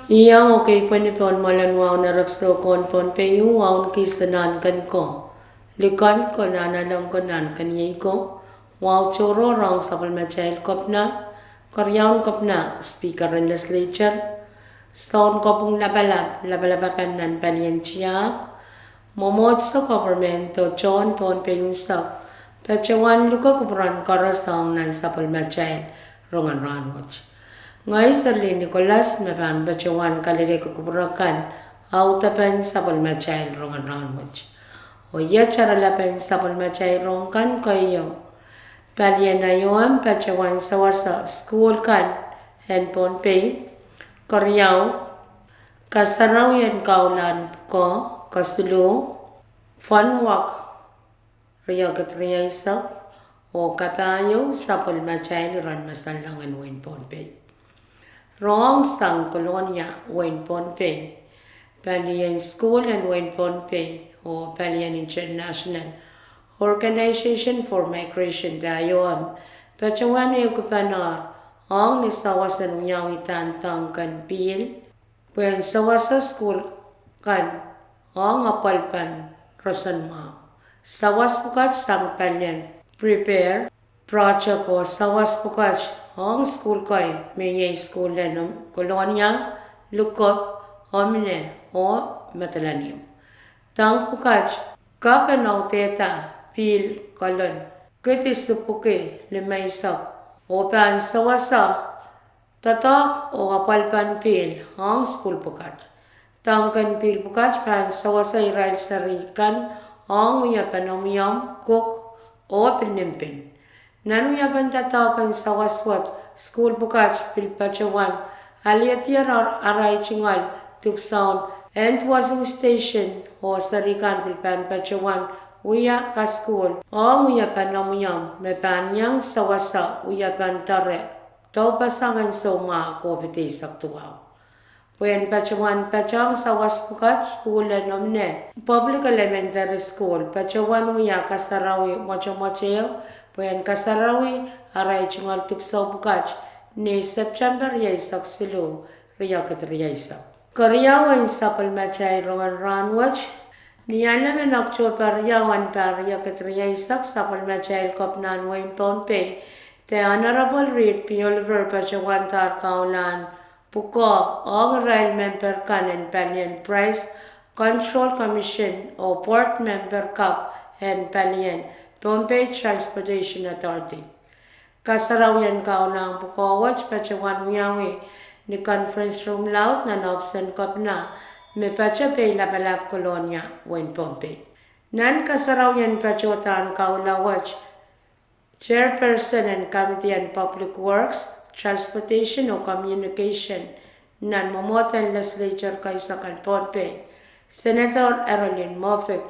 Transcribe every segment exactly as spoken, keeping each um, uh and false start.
Iang okei pwe ni pohn mwoalen wahu en erekiso ko en Pohnpei, wahu en kihsang nahnken ko, likan ko, nahnalek ko, nahnken iei ko, wahu tohrohr ong sapwellimatail kepina, keriaun kepina, speaker en legislature, sounkopwung lapalap, lapalap akan nan palien tiahk, mwomwohdiso, government oh tohn Pohnpei unsek, patohwan luke kupwuren koaros ong nan sapwellimatail rongen rahnwet. Ngehi Serlin Nicholas me pahn patohwan kalelehki kupwur akan audepen sapwellimatail rongen rahnwet. Oh iet oaralapen sapwellimatail rohng kan keieu: palien I O M patohwan sewese sukuhl kan en Pohnpei, keriau, kasarawien kaulahn pwukoa, kesiluh, Fund Walk riekid rieisek, oh kapahieu, sapwellimatail iren masanlahng en wehin Pohnpei. Rohng sang Kolonia, wehin Pohnpei, palien sukuhl en wehin Pohnpei oh palien International Organization for Migration de I O M patohwan ehukipene ong ni sawas en wiawi dahndahngken pihl pwehn sewese sukuhl kan ong apwalipen roson mwahu. Sawas pwukat sang palien PREPARE project oh sawas pwukat ong sukuhl kei me iei sukuhl en Kolonia, Lukep, Omine oh Madolenihmw. Dahng pwukat kak en audehda pihl kolon kidi sipwiki limeisek oh pahn sewese doadoahk oh apwalipen pihl ong sukuhl pwukat. Dahngken pihl pwukat pahn sewese irail seri kan ong wiepen omwiomw, kuk, oh pil nim pin. Nan wiepen doadoahk en sawas wet, sukuhl pwukat pil patohwan aliadier arail tungoal dipwisoun entwosing station oh seri kan pil pahn patohwan wia kasukuhl ong wiepen omwiomw me pahn iang sewese wiepen doare doupasang en soumwahu COVID eisek duwau. Pwehn patohwan patehng sawas pwukat, sukuhl en Omine Public Elementary School patohwan wia kasarawi mwotomwot ehu pwehn kasarawi arail tungoal dipwisou pwukat ni September rieisek siluh, riekid rieisek. Keriau en sapwellimatail rongen rahnwet: ni alem en October riau en pahr riekid rieisek, sapwellimatail kepinahn wehin Pohnpei, The Honorable Reed P. Oliver patohwandahr kaulahn pwukoa ong irail memper kan en palien Price Control Commission oh board memper kapw en palien Pohnpei Transportation Authority. Kasarawien kaulahn pwukoa wet patohwan wiawi ni conference room laud nan ohpis en kepina me patoh Peilapalap, Kolonia, wehin Pohnpei. Nan kasarawien patohdahn kaula wet, chairperson en Committee on Public Works, Transportation oh Communication nan mwomwohden legislature keisek en Pohnpei, Senator Arolin Moffitt,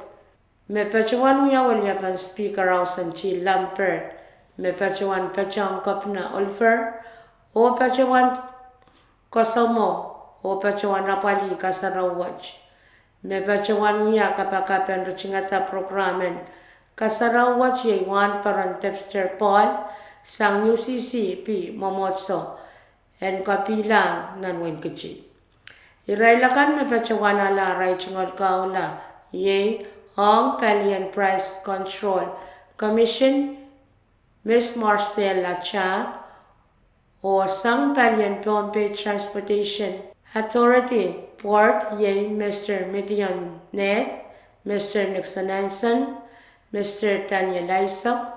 me patohwan wia weliepen Speaker House en Jill Lambert, me patohwan patehng Kepina Oliver oh patohwan koasoamwo oh patohwan apwalih kasarawi wet. Me patohwan wia kapakap en ritingada prokram en kasarawi wet iei wahnpoaron Debster Paul sang U C C P mwomwohdiso en Kapilang nan wehin Kiti. Irail akan me patohwan ale arail tungoal kaula iei ong palien Price Control Commission, Miss Marsdale Acha, oh sang palien Pohnpei Transportation Authority Board iei Mister Midion Ned, Mister Nixon Hanson, Mister Daniel Isaac,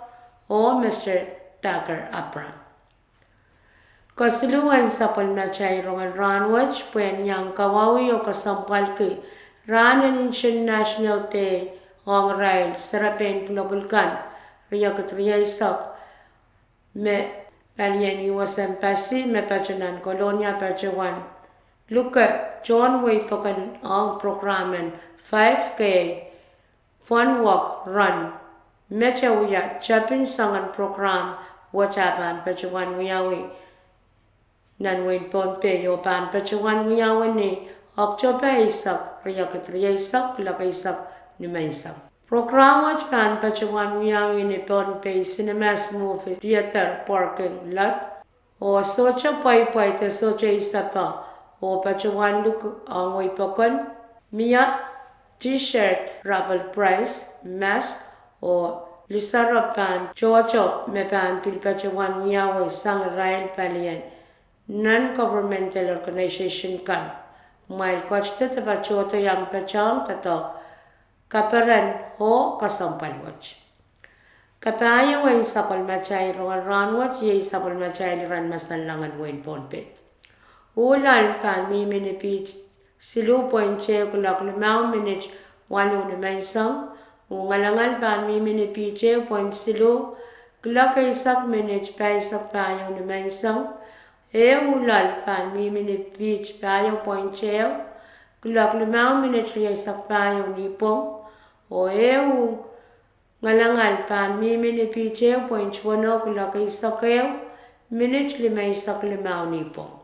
oh Mister Tucker Abraham. Kesiluh en sapwellimatail rongen rahnwet pwehn iang kawauwih oh kesempwalki rahn en International Day ong irail serepein pwulopwul kan, riekid rieisek, me palien U S Embassy me patoh nan Kolonia patohwan luke tohn wei pokon ong prokram en five K Fun Walk Run, mete wia tepin soangen prokram wet ah pahn patohwan wiawi nan wehin Pohnpei oh pahn patohwan wiawi ni Oktohpe eisek, riekid rieisek, kuloak eisek nimenseng. Program wet pahn patohwan wiawi ni Pohnpei Cinemas Movie Theatre parking lot, oh sohte pweipwei de sohte isepe, oh patohwan luk ong wehi pokon. Mie T-shirt raffle prize, mask, oh liserep pahn tohto me pahn pil patohwan wiawi sang irail palien non-governmental organization kan. Kumwail ketidi de patohdo iang patohng doadoahk kaperen oh kesempwal wet. Kapahieu en sapwellimatail rongen rahnwet iei sapwellimatail iren masanlahngen wehin Pohnpei. Uh loal pahn mihmi ni piht siluh point ehu kuloak limau minit waluh nimenseng. Uh ngalangal pahn mihmi ni piht ehu point siluh kuloak eisek minit pahisek pahieu nimenseng. Eh uh loal pahn mihmi ni piht pahieu point ehu kuloak limau minit rieisek pahieu nipwong. Oh eh uh ngalangal pahn mihmi ni piht ehu point weneu kuloak eisek ehu minit limeisek limau nipwong.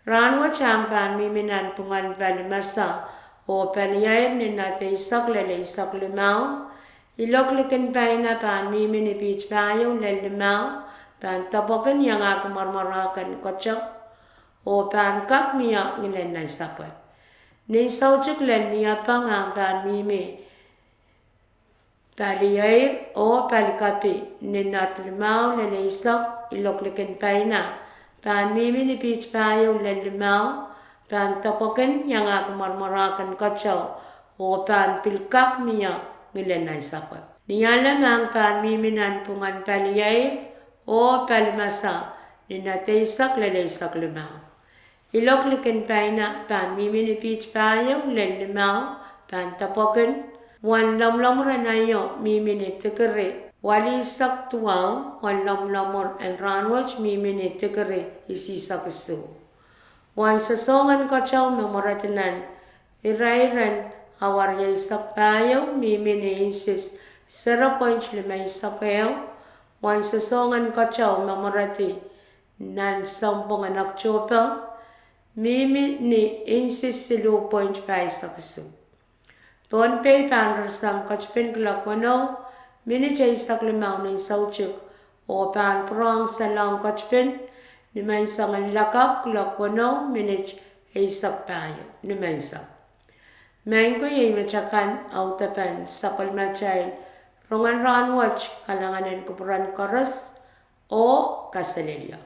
Rahnwet ahng pahn mihmi nanpwungen pali mesa oh pali eir ni knot eisek lel eisek limau. Ilok likin paina pahn mihmi ni piht pahieu lel limau, pahn depwekin iangahki mwermwerahken keto oh pahn kak mie ngilen nansapwe. Nin soutik lel Niepeng ahng pahn mihmi pali eir oh pali kapi ni knot limau lel eisek. Ilok likin paina pahn mihmi ni piht pahieu lel limau, pahn depwekin iangahki mwermwerahken keto oh pahn pil kak mie ngilen nansapwe. Nialem ahng pahn mihmi nanpwungen pali eir oh pali mesa ni knot eisek lel eisek limau. Ilok likin paina pahn mihmi ni piht pahieu lel limau, pahn depwekin. Wen lomwlomwur en aio mihmi ni dikiri walihsek duwau, wen lomwlomwur en rahnwet mihmi ni dikiri isihsek isuh. Wen sosohngen keteu me mweredi nan irairen awa rieisek pahieu mihmi ni inches zero point limeisek ehu. Wen sosohngen keteu me mweredi nan sounpwong en Oktohpe mihmi ni inches siluh point pahisek isuh. Pohnpei pahn ririsang ketipin kuloak weneu minit eisek limau nin soutik, oh pahn pwurehng salong ketipin nimenseng en lakapw kuloak weneu minit eisek pahieu nimenseng. Maing ko, iei mehtakan audepen sapwellimatail rongen rahnwet. Kalahngan en kupwuren koaros oh kaselehlie.